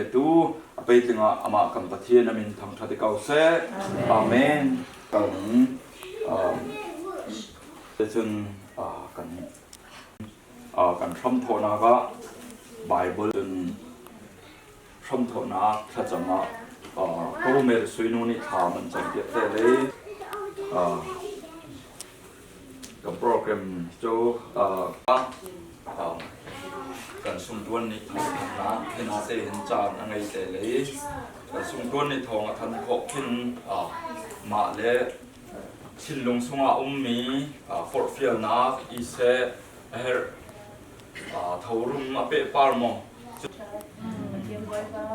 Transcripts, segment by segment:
petu a peitling ah amah kan Pathian a min thangṭhat i ko seh. Amen. Kan cun kan kan hramthawhnak ah Bible cun hramthawhnak thlacam ah Koromel suinu nih thla man campiak te le kan program cu kan sungtuan nih thawngthannak hina te hin caan a ngei te le kan sungtuan nih thawng a than khawh khin mah le thinlung chungah ummi forhfialnak iseh a herh thorum a pehpar maw? Pathian Bawipa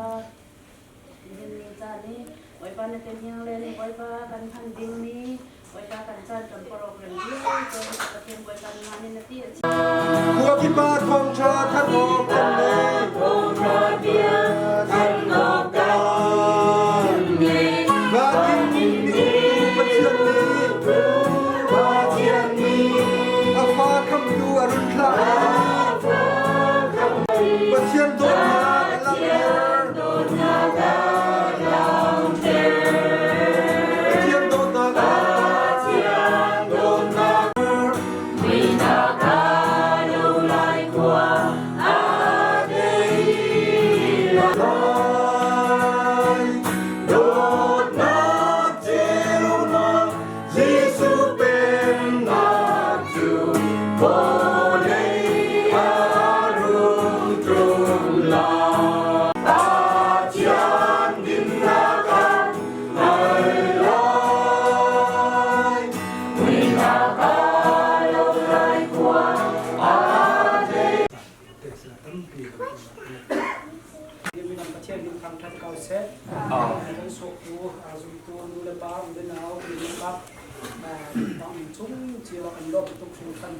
nihin ni caan i Bawipa na tehniang le ni Bawipa kan hman dingmi Bawipa kan caan kan program vialte Pathian Bawipa nangmah nih na ti a Khuakipa thawngṭha thanh awk kan ngei. Thawngṭha bia thanh awk kan ngei. Van in Pathian nih Pathian nih a fa khamtu a run thlah. Pathian dawtnak a langhter. Pathian dawtnak Pathian dawtnak Muihnak a lo lai khua a dei lai. Dawtnak ceunak Jesuh pennak cu vawlei a rung tlung lai. Pathian dinnak ah nal lai. Muihnak a lo lai khua a dei. Kan Pathian min thangṭhat ko seh. Kan sawhtu, zumtu, nu le pa, u le nau, u le pa, bang chung cio ah kan lawmh tuk hringhran.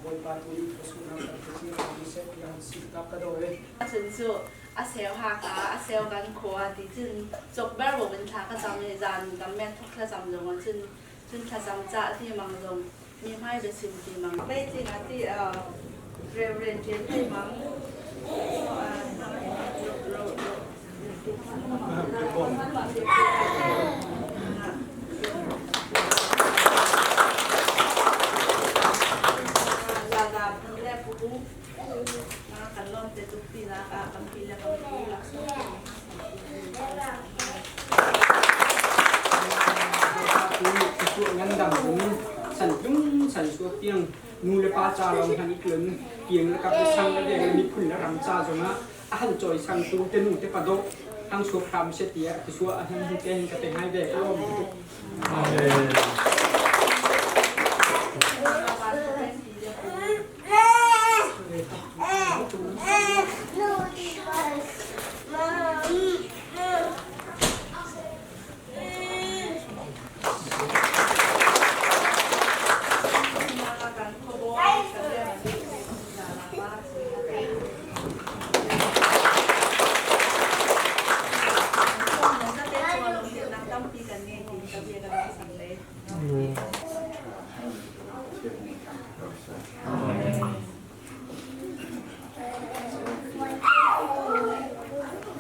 Bawipa tu nih thluachuahnak kan pe cio hna seh tiah an sim tak ka dawi. Cun cu a seu Hakha, a seu kan khua ti cun cokber bo in thla ka cam i zan kam met thok thlacam zong ah cun cun thlacam cah ti mang zong mi hmai biachim ti mang. Meicing ah ti Reverend Ṭian Hlei Mang kan lawm te tuk ti nak ah kan pi le kan pu laksawng Ngandam in san tlung san suak tiang nu le pa ca lawng han i tlun kiang le kap le sang le veng le miphun le ram ca zongah a han cawi sang tu te nu te pa dawh hang suak hram se tiah ti suah a hnan hin te hin ka te ngai ve ka lawm tuk.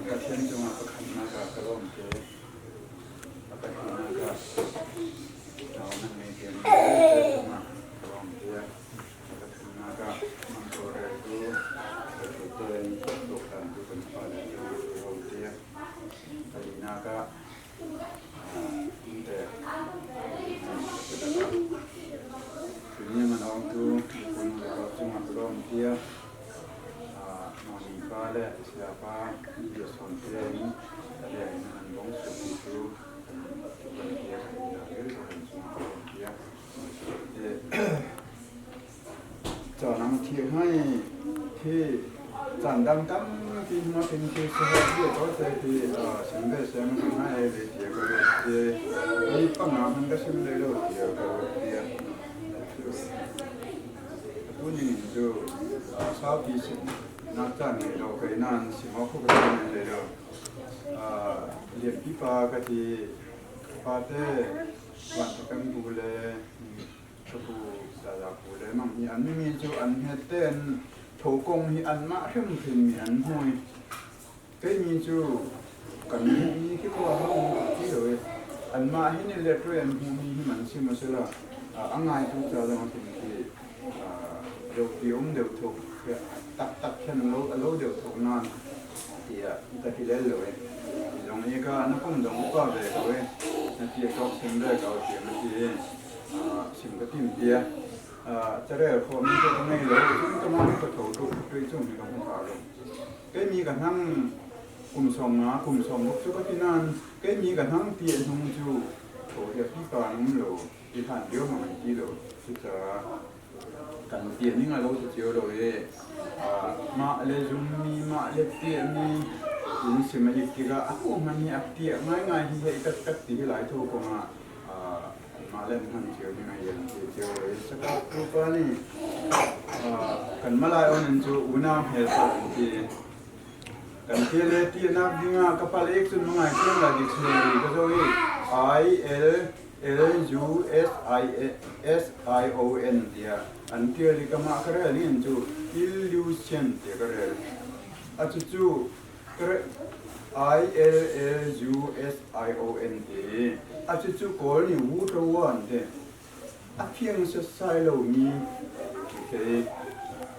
Pathian cungah pakhatnak ah ka lawm te. A pahnihnak ah nau nan ngei tiang cungah ka lawm te. A pathumnak ah mang tawlreltu tein tuaktantu kan fale cungah ka lawm te. Palinak ah Tuni man awngtu miphun le pa cungah ka lawm tiah Mami pa le saya pa bia sawn tein a leng in an bong sualmi cu kan tiah kan vialte kan cungah ka lawm tiah Cawnang thil hai khi caan dang tampi hma pin khi saha bia to te khi sim ve sem ngai le tia ka ruat te i panga man ka sim le lo tia ka ruat tia tu ning cu saupi sim na caan ngei lo kai nan sim awk ka caan le lo lian pipa ka ti pa te wan kan bu le Cu Zaza le Mang hi an mi cu an hmet tein tho kong hi anmah hrimhrim mi an hmui. Keimi cu kan hmuhmi khi khua a um ti lo i anmah hi nih letruai an hmuhmi hi man si maw sila a ngaitu ca zong hin khi deuh um deuh thuk taktak khin lo a lo deuh thuk nain tiah ka ti lel lo i zong i ka na kum zong upa ve ko i na ti tawk sim ve ko tiah na ti i sim ka tim tia carel khawhmi cu ka ngei lo cun ka mah ka tho tuk tui chung hi ka hmu tha lo. Keimi ka hnang kum 50 kum 60 cu ka ti nain keimi ka hnang ti a hnung cu thaw hi a pipa an um lo i hlan lio hmang an ti lo. Cucaah kan piah ning a lo ti cio lo i mah le zummi mah le piahmi in sim a ik tikah a hmuh hmanh hi a piah ngaingai hi hei taktak ti hi lai tho kong ah Mah le hman cio ning a ian ti cio i sakap pupa nih kan Malay onin cu unau hmelpalh an ti. Kan ti le tinak dingah ka pal ek cun mangai thiam lai dictionary ka zoh i I L L U S I S I O N tiah an tial i kamah ka rel ning cu illusion tiah ka rel. A cucu ILLUSION ti a cucu Kawl nih Wuṭawa an ti. A fiang setsai lomi khi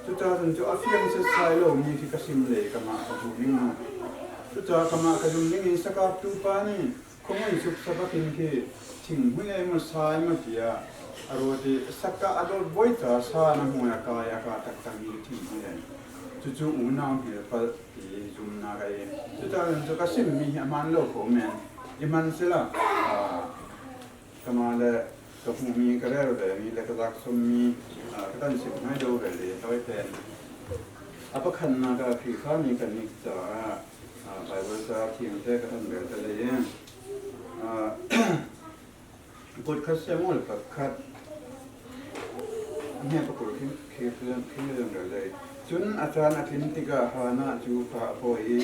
cucaah cun cu a fiang setsai lomi khi ka sim le kamah ka hmuh ning mu. Cucaah kamah ka zum ning in sakaptu pa nih khuamui supsap in khi thinghmui ei maw sai maw tiah a ruat i saka a dawt bawi ca sa na hmui a kai a ka taktakmi thinghmui ei. Cucu unau hmelpalh ti zumnak a i cucaah cu ka simmi hi a hmaan lo kho men i hman sila kama le ka hmuhmi ka rel ve mi le ka zaksummi ka kan sim ngai do ve le tawi ten a pakhatnak ah Khrihfa mi kan nik caah Bible ca thiang te ka han bel te le kut khat Samuel pakhat hme pakul khi khi Cun a caan a tlin tikah Hannah cu fa a pawi i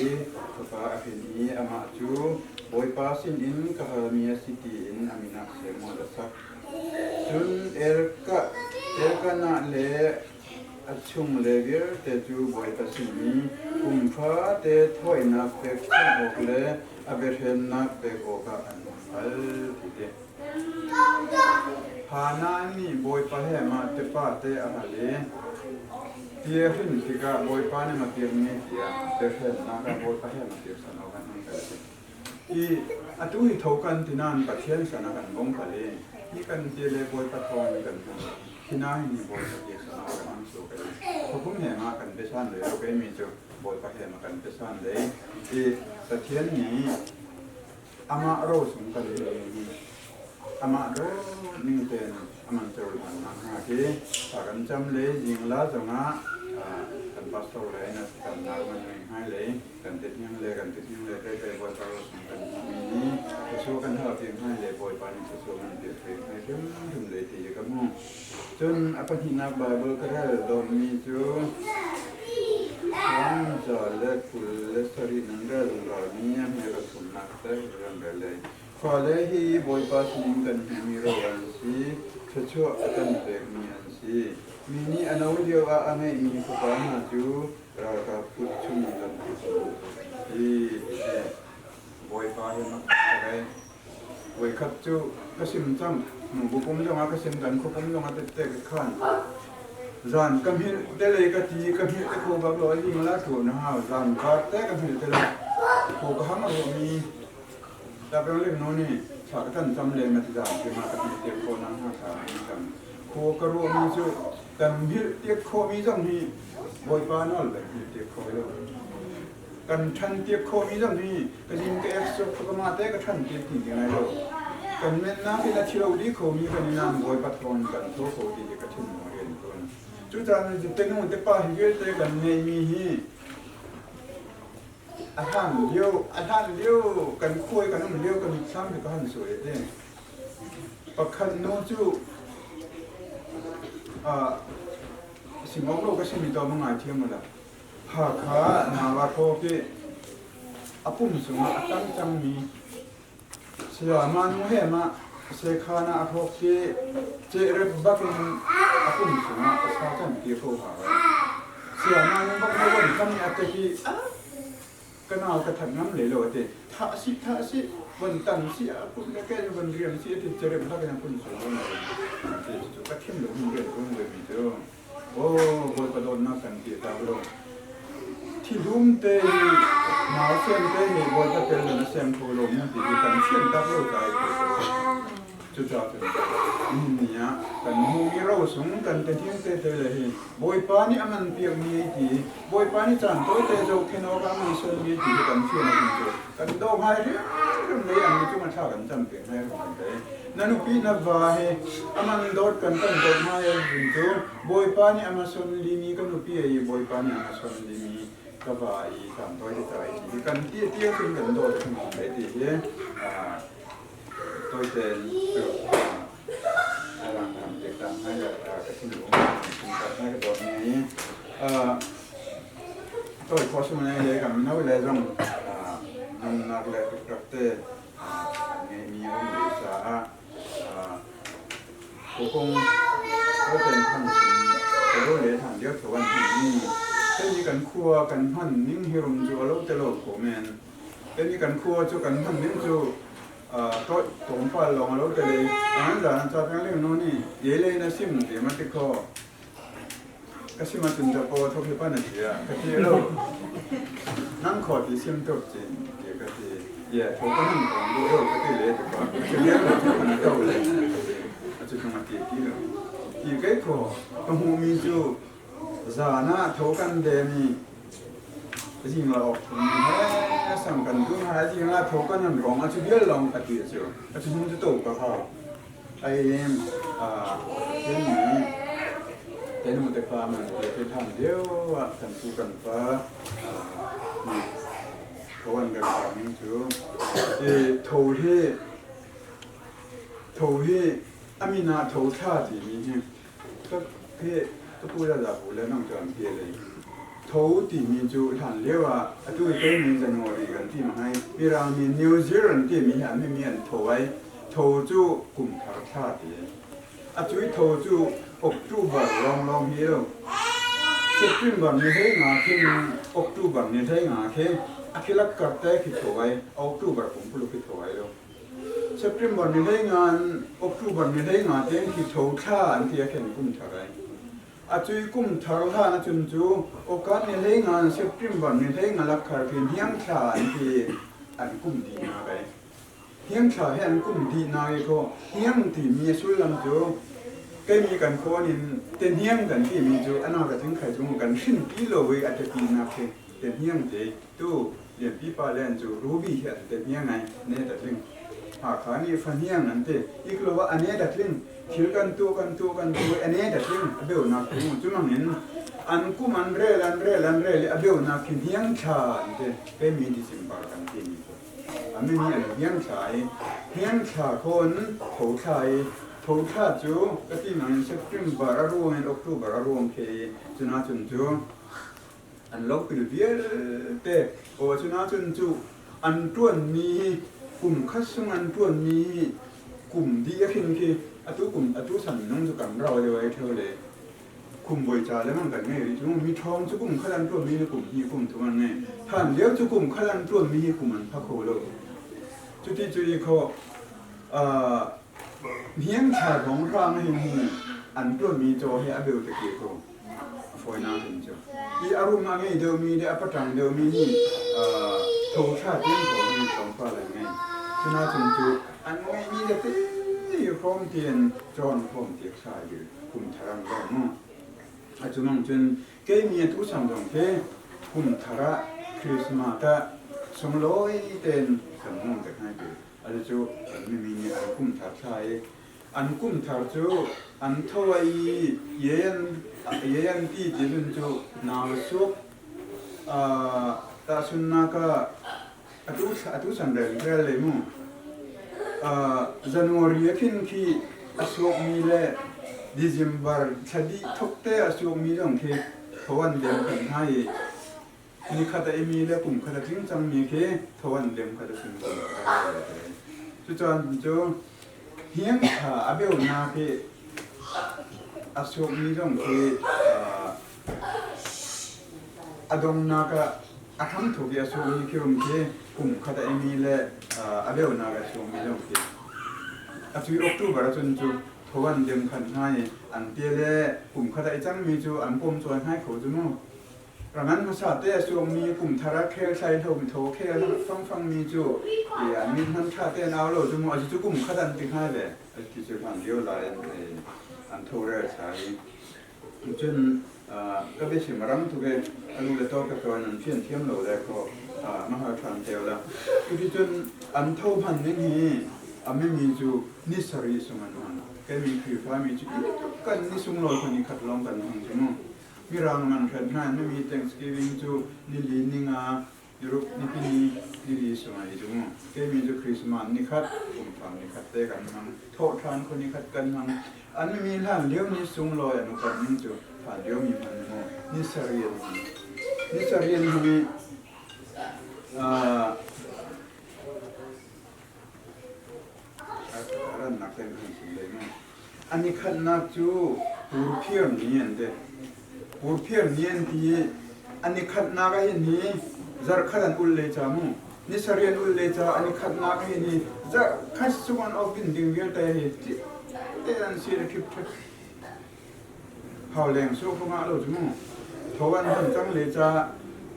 fapa a hrin i amah cu Bawipa sinin ka halmi a si tiin a min ah Samuel a sak. Cun Elkanah le a chungle vialte cu Bawipa sin i kum fate thawinak pekchanh awk le a biahrennak pek awkah an hal ti ti. Hannah nih Bawipa he mah tepa te a hal i ti a hrin tikah Bawipa nih ma piakmi tiah biahrennak ah Bawipa he ma piak san awk an hung kal ti. Hi atu hi tho kan ti nain Pathian san ah kan bong kal i hi kan ti le Bawipa thawng in kan hmuh. Hi na hi nih Bawipa piak san awk kan hung su kai. Khuakum he ma kan biasan le lo mi cu Bawipa he ma kan biasan le i Pathian nih Amah ro sung kan i amah ro ning tein aman cohlan nakhnga khi thla kan cam le zingla zongah kan pastor le na kan nak man ngei hngai le kan tithing le kan tithing le te te Bawipa ro sung kan hmuhmi nih thluachuah kan hal ti hngai le Bawipa nih thluachuah kan pek ve hngai hrimhrim le ti ka hmu. Cun a pahnihnak Bible ka rel dawnmi cu 127 nan rel zungzalmi a hme ka thumnak te kan rel lei. Fale hi Bawipa sinin kan hmuhmi ro an si, thluachuah a kan pekmi an si. Mi nih a no lio ah a ngeihmi fapa hna cu ralkap kut chung bantuk hi ti. Bawipa hi mak ka rei. Voikhat cu ka sim cang. Nubu pum zongah ka sim kan khuapum zongah tette ka khan. Zan ka hmilh te le ka ti ka hmilh te kho bak lo ai la thu na hau zan kar te ka hmilh te lo kho ka hang ro mi ta peng lim no ni thla ka tan cham le ma ti zan ke ma ka hmilh te kho nang ha sa ni cham kho ka ro mi cu kan hmilh te kho mi zong hi Bawipa nawl le hmilh te kho lo. Kan ṭhan piak khawhmi zong hi ka zing ka ek suk ka mah te ka ṭhan piak ti ngai lo. Kan mennak in a thilo dih khomi kan i nang Bawipa thawng kan tho kho ti hi ka thinlung a rian tawn. Cucaah te nu te pa hi vialte kan ngeihmi hi a hlan lio a hlan lio kan khuai kan um lio kan mitthlam hi ka han suai te. Pakhat nu cu singok lo ka simi to ma ngai thiam la. Hakha Nava Hrawk i a pum cungah a cang cangmi sayama nu he mah sekhan ah a hrawk i cehrep bak in a pum cungah a sa can ti ko hau. Sayama nu bak na von kam i a tek i. Ka nau ka that ngam le lo ati. Thah si thah si von tan si a kun le ke von riam si ati cerem la kan kun su lo ti cu ka thim lo hun rian kun ve mi cu. O Bawipa dawtnak kan ti ta lo. Thi dum te hi nau sem te hi Bawipa tel lo na sem kho lo mu ti hi kan thiam tak lo ta i Cucaah cun nihin ni ah kan hmuhmi rosung kan tehniang tete le hi Bawipa nih a man piakmi ei ti, Bawipa nih caan tawite zohkhenh awkah a man sualmi ei ti hi kan fian ahcun cu kan daw ngai hrimhrim lei an cung a thla kan cam peng hai kan thei. Na nupi na va hi a man dawt kan kan dawt ngai ahcun cu Bawipa nih a ma son limi ka nupi ei i Bawipa nih a ma son limi ka va i caan tawite ca ei ti hi kan ti tiang cun kan dawt hrim lai ti hi Tawitein Tawi khawh sung le kan mino le zong nunnak le tukrak te ngeihmi a um ve caah kukung tawiten than lo le than lio tho an hman mi hei kan khua kan hman ning hi rum cu a lo te lo kho men. Teni kan khua cu kan hman ning cu tawih tlawmpal lawng a lo te lei an zan an ca peng leng nu nih ye lei na sim ti ma ti kho ka sim ahcun da paw thok hi pan a ti ah ka ti lo nang kho ti sim tuk cin ti ka ti ye tho ka nan kong du lo ka ti le ti ko ka lian lo ti kan to le a cu tung a ti ti lo ti kai kho ka hmu mi cu Zan ah tho kan den i zing la awk thum he sang kan tu ha zing la tho kan an rong a chu bial long ka ti chu a chu hung chu to ka kha ai em a thiên ni te nu te pa man te te than deu a kan tu kan pa ni tho an kan pa ning chu e tho hi tho hi amina tho tha ti mi hi Ka pu le pu le nang cu an ti lei. Tho timi cu hlan lio ah atu i keimi January kan ti hmai. Mirang nih New Zealand timi hi an mimi an tho ai. Tho cu kum thar thla ti. Atu i tho cu October lawnglawng hi lo. September ni hlei nga khin October ni hlei nga khi a khilak kar te khi tho ai. October pumpuluk khi tho ai lo. September ni hleinga in October ni hleinga tiang khi tho thla an ti a khen kum thar ai. A cui kum thar hlan ahcun cu August ni hleinga in September ni hleinga lakhar khi hniang thla an ti an kum dihnak ai. Hniang thla hi an kum dihnak i khaw hniang timi a sullam cu keimi kan khawn in te hniang kan timi cu anak a cing khai chung kan hrin ti lo i a tepinak khi te hniang te tu Lianpi pa le an cu Ruby hi an te hniang ai ne ta tling. Hakha nih fa hniang an ti. Iklo ah ane ta tling. Thil kan tu kan tu kan tu ane ta tling. A beunak tu cu mangin an kum an rel an rel an rel i a beunak khi hniang thla an ti. Keimi December kan ti mi cu. Ami nih an hniang thla i hniang thla khawn tho thla i tho thla cu ka ti mangin September a ruang in October a ruang khi cuna cun cu An lopil vialte aw cun ahcun cu an ṭuanmi hi kum khat sung an ṭuanmi hi kum dih a hrin khi atu kum atu san minung cu kan rau deuh ai ṭheo le kum voi ca lengmang kan ngei rih cu mi ṭhawng cu kum khat an ṭuanmi hi kum hnih kum thum an ngei than lio cu kum khat an ṭuanmi hi kum an pha kho lo cuti cu i kho hniang thla rong hrang hi mu an ṭuanmi caw hi a beu te ke ko A fawinak in cu. Hi a rum a ngei deuhmi le a paṭang deuhmi nih tho thla tiang ko hi tlawmpal an ngei. Cunacun cu an ngeihmi le te hrawm tein cawn khawm tiak sa i kum thar an lawm mu. A cumang cun keimi a tu sang zong khi kum thar ah Christmas ah sunglawi tein kan hmang te hngai ti. Atu cu kan mimi nih an kum thar thla i An kum thar cu an tho i ye an ti ti cun cu nau suk tahchunhnak ah atu san rel le mu January a khin khi a suakmi le December thla dih thok te a suakmi zong khi tho an lem kan hna i nikhat a imi le kum khat a tling cangmi khi tho an lem khat a sung cucaan cu Hniang thla a beunak hi a suakmi zong khi a donghnak ah A hramthuk i a sungmi khi um khi kum khat a imi le a beunak a sungmi zong khi. Atu i October ahcun cu tho an dem khan hna i an te le kum khat a i cangmi cu an pom cawi hnai kho cu mu. Rangan hmasa te a suangmi kum thar a khel thlai hlomi tho khel fangfangmi cu i an min hman ṭha te an au lo cu mu. Acu cu kum khat an ti hngai ve. Ti cu hlan lio lai an tho rel sai. Cun ka biachim a rang tuk i a lu le taw ka cawn an fian thiam lo le khaw na hal ṭhan teo la. Cuticun an tho hman ning hi a mimi cu ni sarih sung an hman. Kan mi Khrihfa mi cu kan ni sunglawi kha ni khat lawng kan hmang cu mu. Mirang man hren hna mimi Thanksgiving cu nili ninga Europe nipini nili sung ai cu mu. Keimi cu Christmas nikhat, kumthar nikhat te kan hmang. Thawhṭhan khu nikhat kan hmang. An mi hlan lio ni sunglawi an upat ning cu hlan lio mi hman mu ni sarih an hmang. Ni sarih an hmang i rannak ten kan chim lai mu. An i khatnak cu purphiar ni an ti. Purphiar ni an ti i an i khatnak ah hin hi zarhkhat an ulh le ca mu. Ni sarih an ulh le ca an i khatnak ah hin hi zarhkhat sung an awk din ding vialte hi te an si le ṭhip ṭhep. Hau leng su ko ngah lo cu mu. Tho an hman cang le ca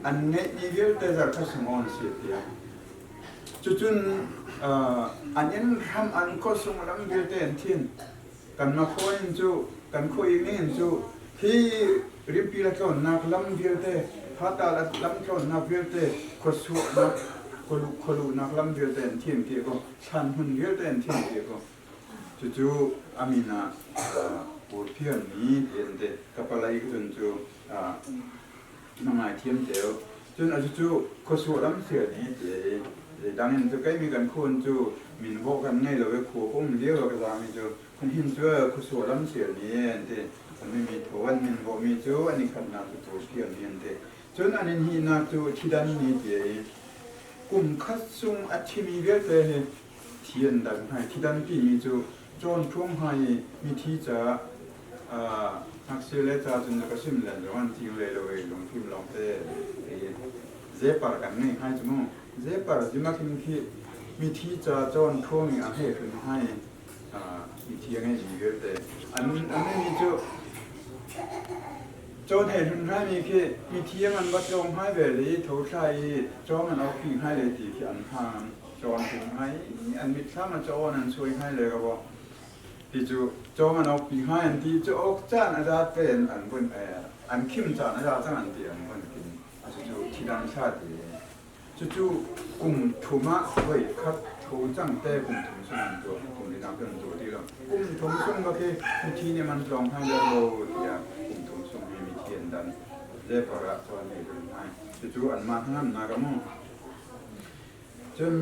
an ngeihmi vialte zarhkhat sung on si tiah. Cucun an inn hram an khuasung lam vialte an thin. Kanmah khua in cu kan khua ing in cu hi rimpi la tlawnnak lam vialte hata lam tlawnnak vialte khuasuahnak khualuhnak lam vialte an thin ti ko thlan hmun vialte an thin ti ko cucu amin ah purphian mi ti an ti kapalai cun cu na ngaithiam teo. Cun a cucu khuasuah lam sial ni ti i zeidang in cu keimi kan khun cu min vawh kan ngei lo i khua ka um lio ah ka zaami cu khun hin cu khuasuah lam sial ni an ti. An mi tho an min vawhmi cu an i khatnak cu tur sial ni an ti. Cun an in hihnak cu thidan ni ti i kum khat chung a thimi vialte hi thi an dan hna i thidan timi cu cawn ṭhuam hnga i mithi caah ngakchia le ca cun na ka sim len zong an cing le lo i lungfim lawngte i zepar kan ngei hngai cu mu zepar zimakin khi mithi ca cawn ṭhuam i a hei hrin hnga i mithi a ngeimi vialte an mi cu cawn hei hrin hngai mi khi mithi a ngan bat lawng hngai ve le tho thla i cawng an ok hngai le ti khi an hang cawn hrin hngai an mitthlam a cawn an suai hngai le ka bo Ti cu cawng an awk pi hnga an ti cu awk caan a zaat tein an vun an khim caan a za cang an ti an vun kin a cucu thidang thla ti cucu kum thum ah voi khat tho cang te kum thum sung an tuah kum li nak an tuah ti lo kum thum sung ba khi mithi nih man tlawng hna le lo tiah kum thum sung mi mithi an dan le par ah chuan nei dun hai cucu an mah hnam na ka mu Cun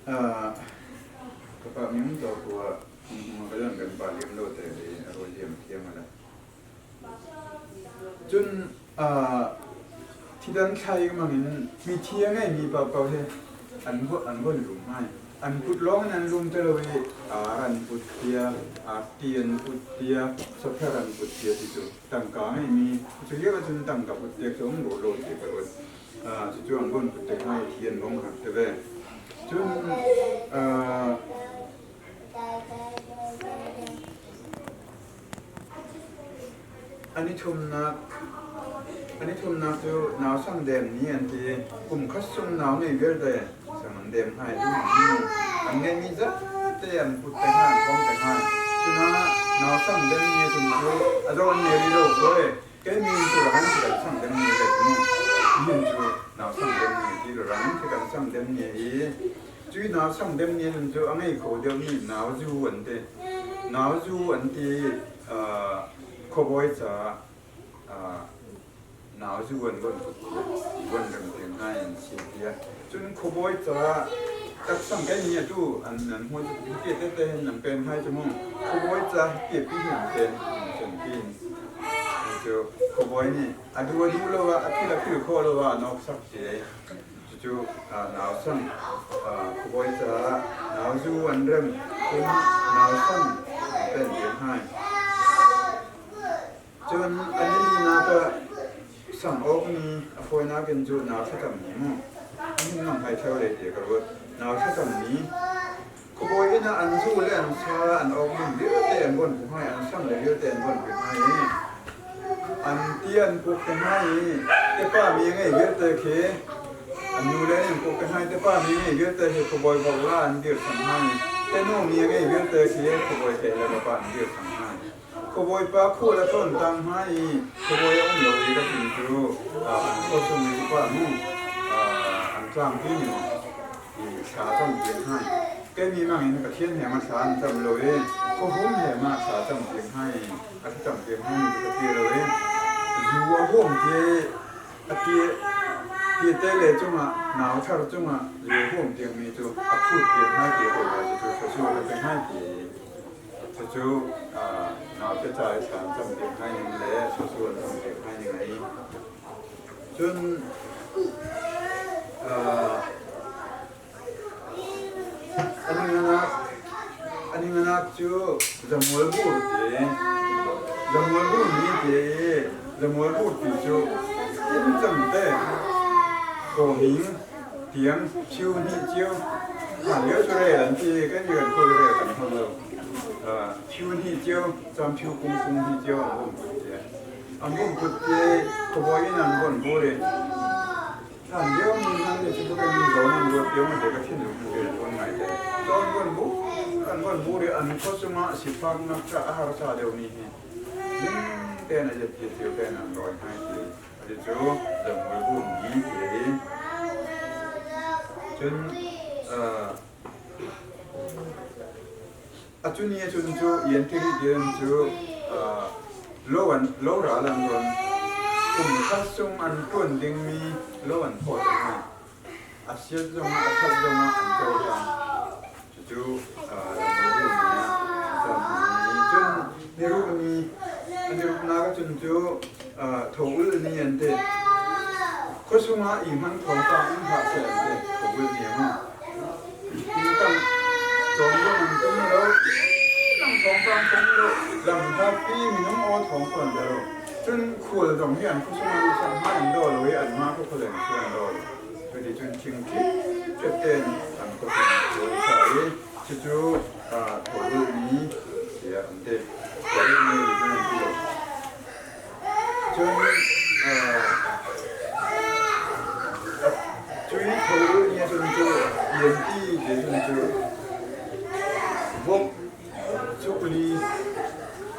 ka pa min to khua ka zan kan pa liam lo te i a rawi liam thiam ala. Cun thidan thlai mang in mi thi a ngei mi pa ko hi an an von lum hai. An put lawng in an lum te lo i ar an put tia, arti an put tia, sopher an put tia ti cu tangka ngei mi cu lio ahcun tangka put te cu um ro lo ti ka ruat. Cucu an von put te hna i thi an vong hak te ve. Cun an i thumnak an i thumnak cu nau sang dem ni an ti i kum khat sung nau nei vialte sang an dem hna i an ngeihmi zate an put te hna an phom te hna. Cuna nau sang dem ni cun cu a zaw an nei rih lo koi Keimi cu rak an si kan sang dem ni le cu nihin cu nau sang dem ni ti rak an si kan sang dem ni i cui nau sang dem ni nun cu a ngei kho deuh mi nau zu an ti nau zu an ti khuabawi ca nau zu an von put von rem te hna in si tia cun khuabawi ca taksang kai ni atu an nan hmu te te te hin nan pen hai chu mu khuabawi ca te pi hin pen chen pin Cucu khuabawi nih a duh a duh lo ah a phil a phil khawh lo ah a nawksak te. Cucu nausang khuabawi caah nauzu an rem cun nausang an penh te hna. Cun a nilinak ah Sang awk ni a fawinak in cu nau thlacam ni mu. Nihin nang hai theo lei ti ka ruat. Nau thlacam ni. Khuabawi inn ah an zu le an sa an awk ding vialte an von pu hnga i an sang le vialte an von pi hnga i an ti an puk te hnga i tepa mi a ngei vialte khi an nu le an puk te hnga i tepa mi a ngei vialte khi khuabawi vok la an dir sang hnga i tenu mi a ngei vialte khi khuabawi thei le vapa an dir sang hnga i Khuabawipa khual a tlawn tang hna i khuabawi a um lo i ka tin cu an khaw chung i upa nu an tlangpi ning i thla a cam piak hna. Keimi mang in Pathian he ma thla an cam lo i khuahum he ma thla a cam piak hna i a thlacam piak hna mi cu ka ti lo i zu a huam ti a ti ti te le cungah nau thar cungah zu a huam tiangmi cu a phut piak hna ti ko lai cu cu a pe hna ti. Cucu naute ca i thla an cam piak hna ning le susu an cam piak hna ning a i. Cun a ninganak cu zamual bur ti zamual bur ni ti i zamual bur ti cu inn cang te kawhing tiang chiu hnih cio hlan lio cu rel an ti kan rian khawl rel kan hmang lo chiu hnih cio camchiu kung kung hnih cio an bawm put ti an bawm put ti khuabawi in an bon bur i hlan lio mi hlan ni cu kan mi zawn an ruat pio ma ka thinlung hu rian tuan ngai te zawn bon bu an bon bur i an khua chungah sifak nak ca a harsa deuh mi hi ning ten a jet cio ten an rawi ngai ti. Cucu zamhmui bummi ti a si. Cun a cun i a cun cu Iantiri dian cu lo an lo ral an rawn kum khat chung an ṭuan dingmi lo an phawt a si. A siat zongah a ṭhat zongah an cohlan. Cucu zamhmui bummi ah an cang. Cun niruk ni a niruknak ahcun cu Tho ul ni an ti. Khuasung ah i hman thawngpang um hlah seh an ti. Tho ul ni a hmang. Inn tang cawm zong an tum lo. Lam thawngpang tum lo. Lam hlatpi minung aw thawng fawn lo. Cun khual zong hi an khuasung ah sak hmai an daw lo i anmah kha khualeng cu an daw lo. Cuti cun thingthip tein an khuasung cu an sa i cucu tho ul ni tiah an ti. Tho ul ni ti an ti lo. Cun cui tho ni cun cu lianpi te cun cu vok cukli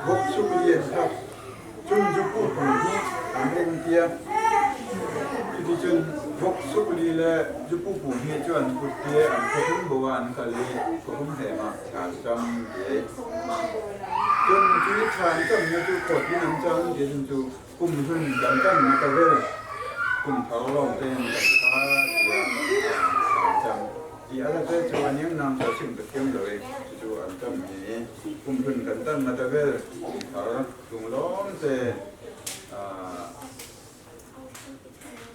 vok cukli an thak cun zupu pu hi an ring tia cuticun vok sukli le zupu pu hi cu an put tia an khuahum bo ah an kal i khuahum hlem ah thla an cam ti. Cun cu thla an cammi cu khawt in an cam ti cun cu kum hlun kan camnak a vel kum thar lawng tein kan kha tiah thla an cam. Ti a rat cu a niamnam cu a chim ka thiam lo i cucu an cammi kum hlun kan tannak a vel kum thar lunglawm te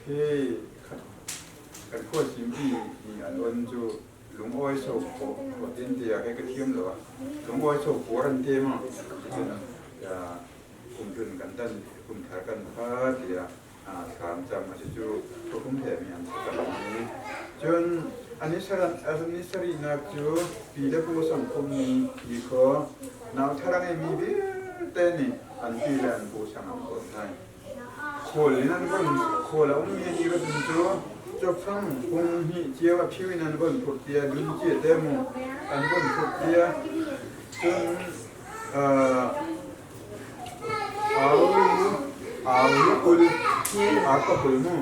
hi kan khua simpi nih an on cu Lungawi so tin tiah kei ka thiam lo ah lungawi so puar an ti ma cun kum hlun kan tan kum thar kan kha tiah thlam cam a si cu thukum he mi an si cang mi cun ani saran ani sarihnak cu pi le pu sang khum ni ti kho nau thar a ngei mi vialte nih an pi le an pu sang an kawl hna. Khawl in an von khawl a ummi an i rat cu cawfang pung hnih cio a phiu in an von phurh tia dun cia te mu an von phurh tia cun au au kul arpa kul mu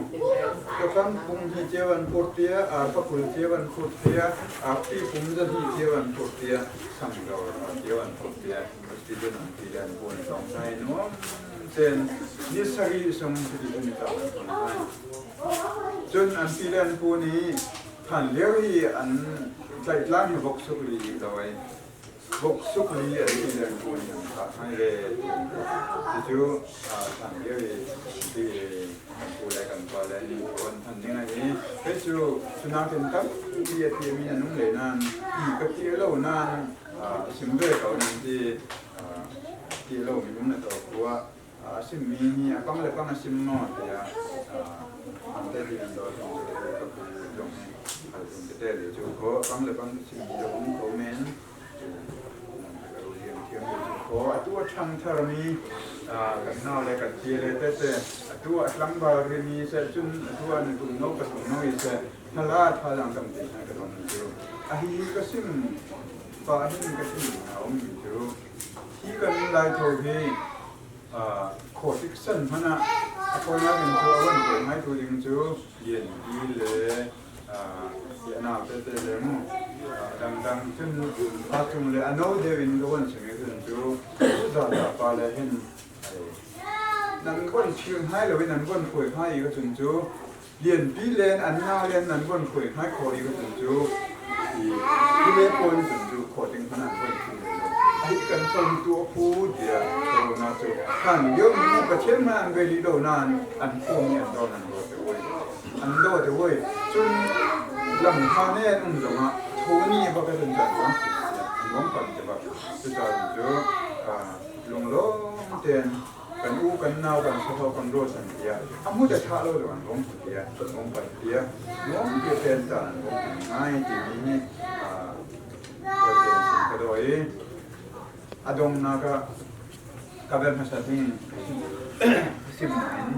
cawfang pung hnih cio an phurh tia arpa kul cio an phurh tia arti pum za hnih cio an phurh tia sangdor cio an phurh tia ti cun an ti le an puan tong hna i nuam tein ni sarih sung cuti cun caan an hmang hna. Cun an pi le an pu nih phan lio i an tlaihtlak hi vok suk li lo ei vok suk li an pi le an pu nih an thah hna ve ti cucu phan lio i ti kan pu le kan pa le nih an hman ding a i kei cu cunakin tampi a ti mi an um le nain ti ka ti lo nain sim ve ko nan ti ti lo mi um na to khua. A simmi hi a pang le pang a sim maw tiah an te ti an daw zong ka pu zong hal tum tete le cu ko a pang le pang simmi le um ko men ko atu a ṭhang tharmi kan nau le kan pi le tete atu a tlangval rimi seh cun atu an tum no ka tum no i seh hala thazaang tampi hna ka don cu a hi ka sim pa hin ka sim na um mi cu hi kan Laitho hi khawhrik san hmanh ah a fawinak in cu a van pe ngai tu ding cu lianpi le nau tete le mu dangdang cun a cung le a no deuh in ka van simi cun cu za za pa le hin nan von phir hngai lo in nan von hruai hngai i ka cun cu lianpi len an nau len nan von hruai hngai khawh i ka cun cu hi le pawn cun cu khawh ding hmanh an von phir lo ai kan ton tu a phu tiah corona cu kan lio mi Pathian hmanh an ve li lo nain an phu mi an do nan do te oi an do te oi cun lam tha ne an um zongah thoni ba ka cun chan wang an wang pan te ba cu ca cu lunglawm ten kan u kan nau kan saho kan ro san tia amu te tha lo lo an wong tia wong pan tia wong te ten ta an wong ngai ti mi ni a ka doi adong na ka ka bel hmasa ding sim in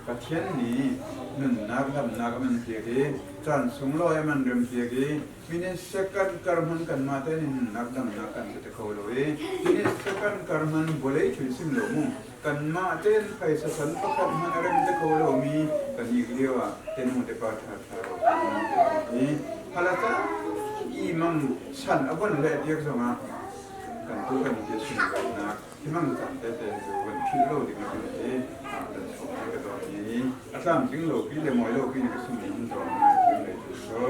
Pathian nih nunnak damnak a man piak i caan sunglawi a man rem piak i mine second kar hman kanmah te nih nunnak damnak kan pe te kho lo i mine second kar hman vawlei thil sim lo mu kanmah tein phaisa san pakhat hman a rem te kho lo mi kan ik lio ah te nu te pa tha tha ro i halata i mang san a von le piak zongah kan tu kan ti sunglawinak hi mang caan tete cu van philh lo ding a si i kan sok te ka dawt i a tlamtling lo pi le mawi lo pi ka sum in dawm ngai thiam le cu so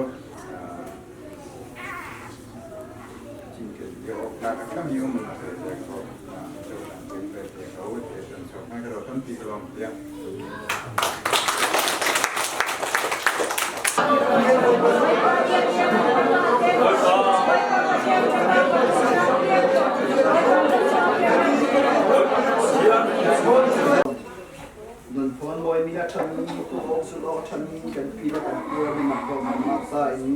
cinken te awk tlak a ṭhami um na te te ko cohlan ding le te ko te kan sok ngai ka dawt tampi ka lawm tiah. Nunphung mawimi a ṭhami, tuawk sulh awk a ṭhami kan pi le kan pu mi ko hmannak sa in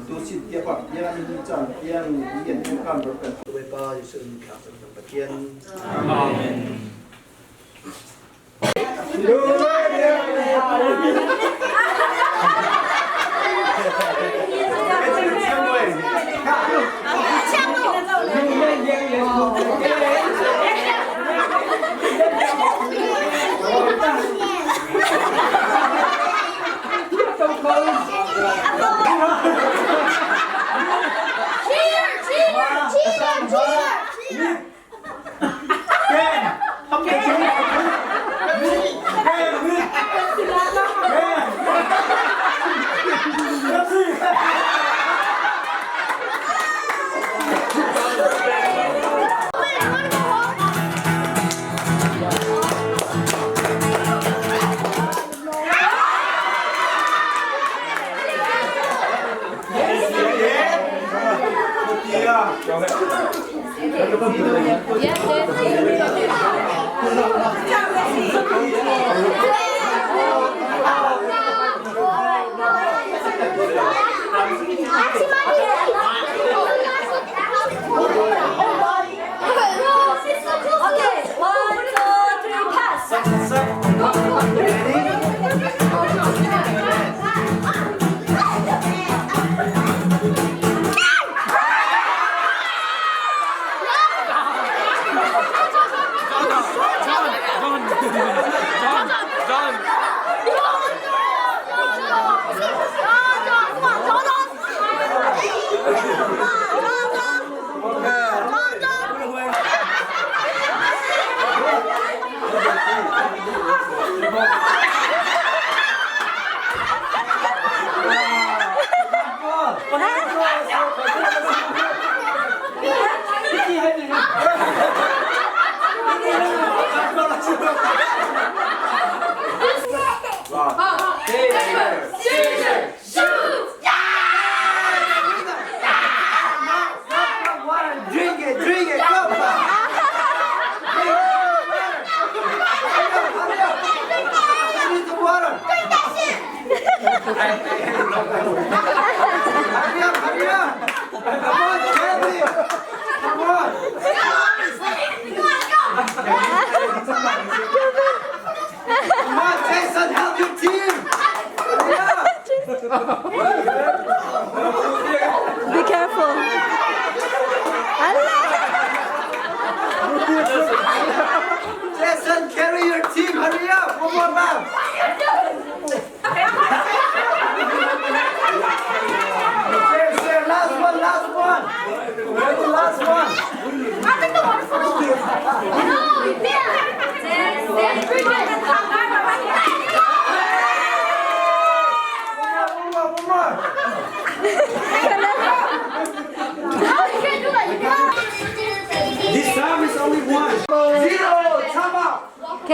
tu sit tiang pak tiang ni caan tiang hi an kan rak kan Bawipa Jesuh in thla kan Pathian. Amen. Cheer! Cheer! Cheer! Cheer! Okay, one, two, three, pass. Drink it, drink it, go!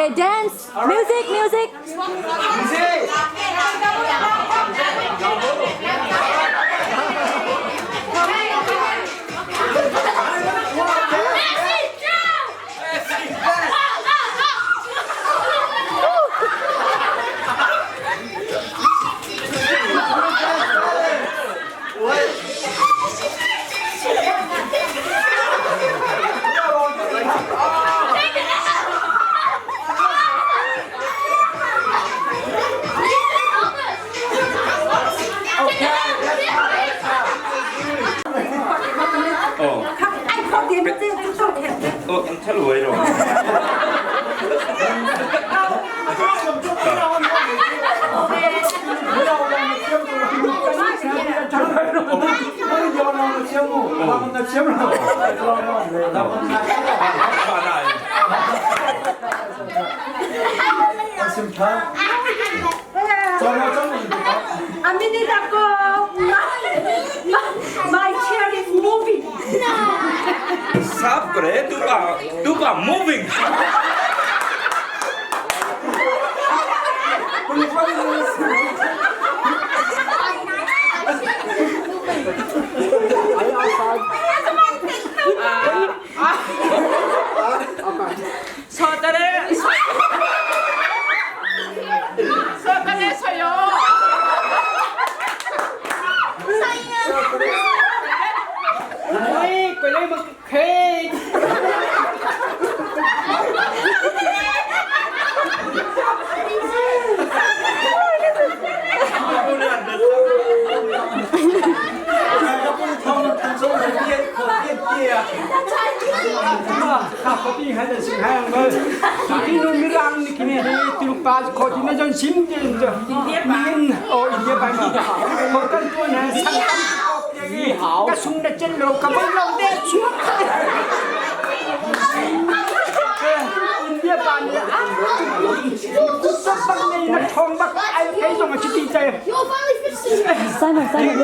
Okay, dance. Music, music. Music. A minute ago, my chair is moving. Sapre, tu pa moving. Simon, Simon.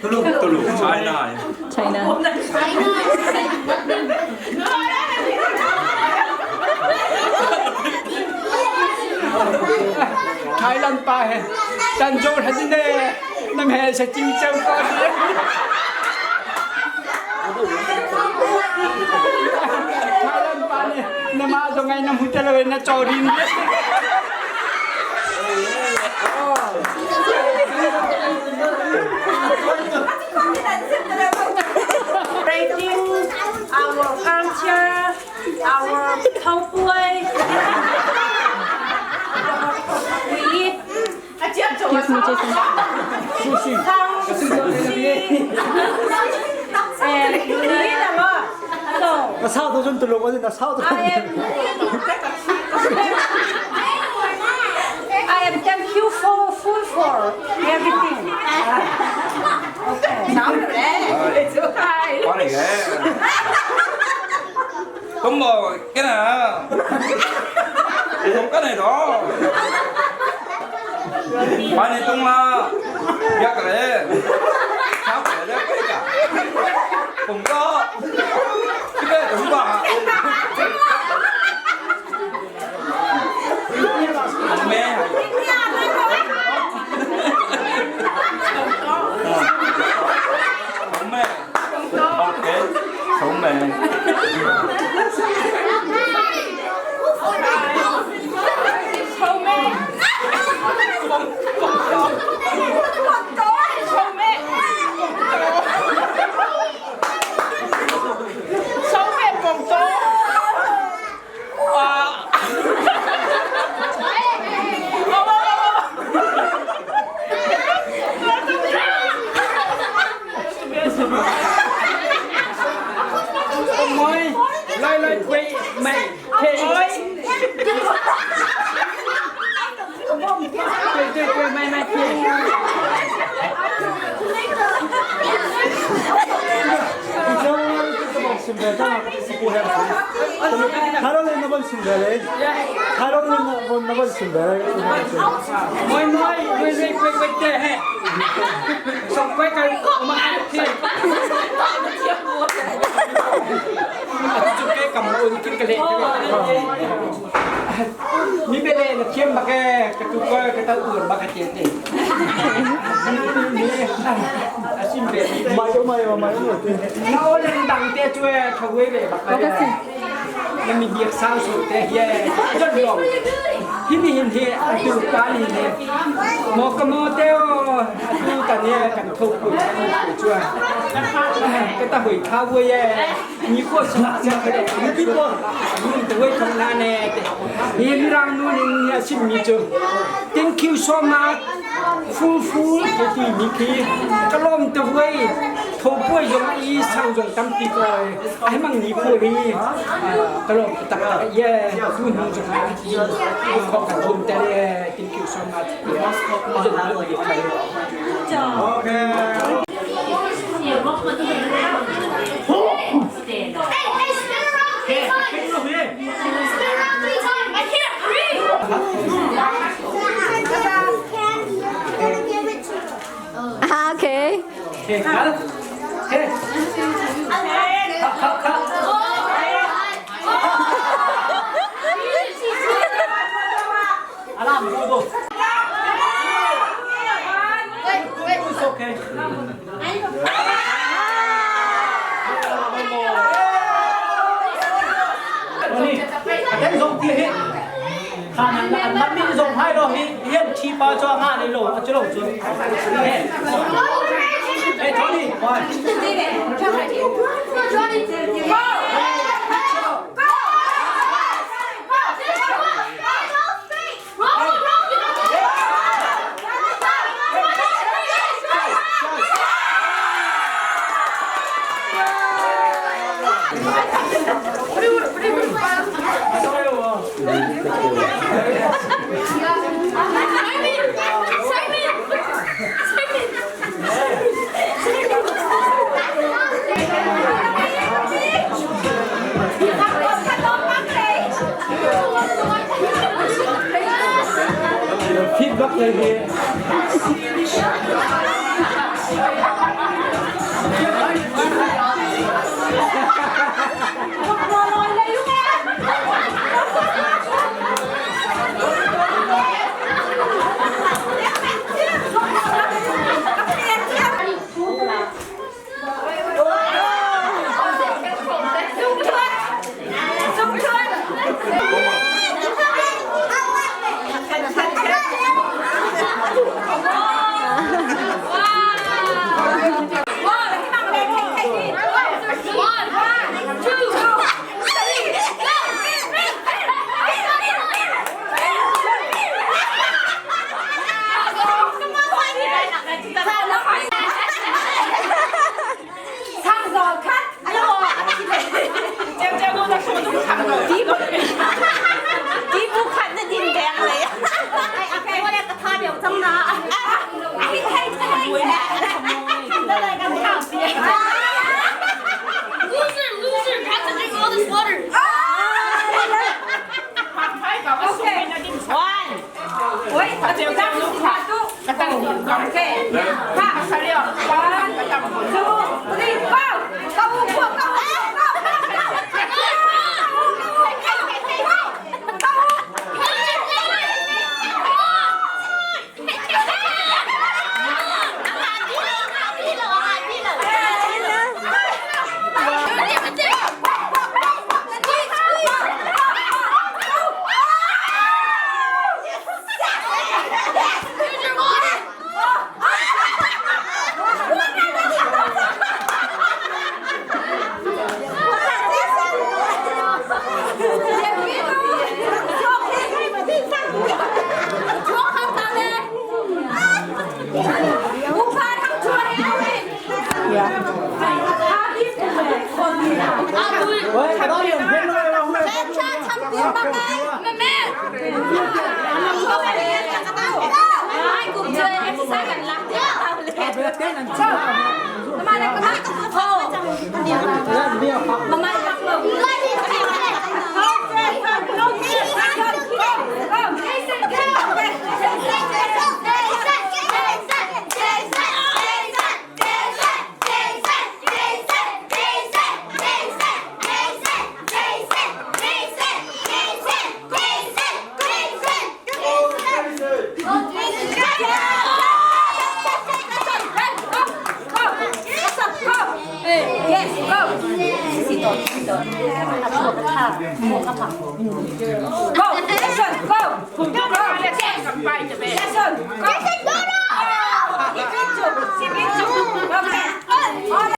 Tulu, Tulu, China. China. Thailand pa he tan zo than ne nam he sa ching chau ko Thailand pa ne na ma zo ngai nam hu te lo na chaw rin Breaking our culture, our cowboy. We eat Excuse me, Jason. sushi. And we eat a lot. So 나 사도 좀 들러보니 나 사도. I am thank you for food for everything. Okay. Quá này ghê. Không mà cái nào. Không cái này đó. Ba này tung là giác cái Sao cái đấy cái cả. Cũng có. Cái này cũng bà. Mẹ. Mẹ. Ok. Sống mẹ. Na van sim ve. Moi moi, moi moi quay quay te he. Song quay kai ma thi. Chu ke kam un kin ka le. Mi bele na thiam ba ke ka tu ko ka ta ur ba ka te te. Mi asim be. Mai o mai o mai o te. Na o le dang te chu e thawei le ba ka. Na mi biak sang su te ye. Jon long. Hi mi hin hi atu ka ni ne. Mo ka mo te o atu ta ne kan tho ku kan ku chu. Ka ta hui kha wo ye. Ni ko su cha ka de. Mi bi bo. Mi te wei thong na ne te. Hi mi rang nu ning ni sim mi chu. Thank you so much. Full full te ti mi khi. Ka lom te wei. Tho puai zong i sang zong tampi ko ai mang ni ko hi ka lom tak tak ye tu nu zong ha ko kan hum te le thank you so much. Okay. Hey, hey, spin around three times. Spin around three times. I can't breathe. Okay. Okay, okay. Alam, go go. Wait, wait. It's okay. Cái dòng kia hết khả năng là ăn mắt mình dòng hai đó hiện chi bao cho ngã này lộ cho lộ xuống. Ê, Tony, rồi. Johnny, go! Go! Go! Feedbackเลยดี Loser, loser, got to drink all this water. Here's your water. Go, Jason, go. Go, Jason, go. Jason, go. Okay.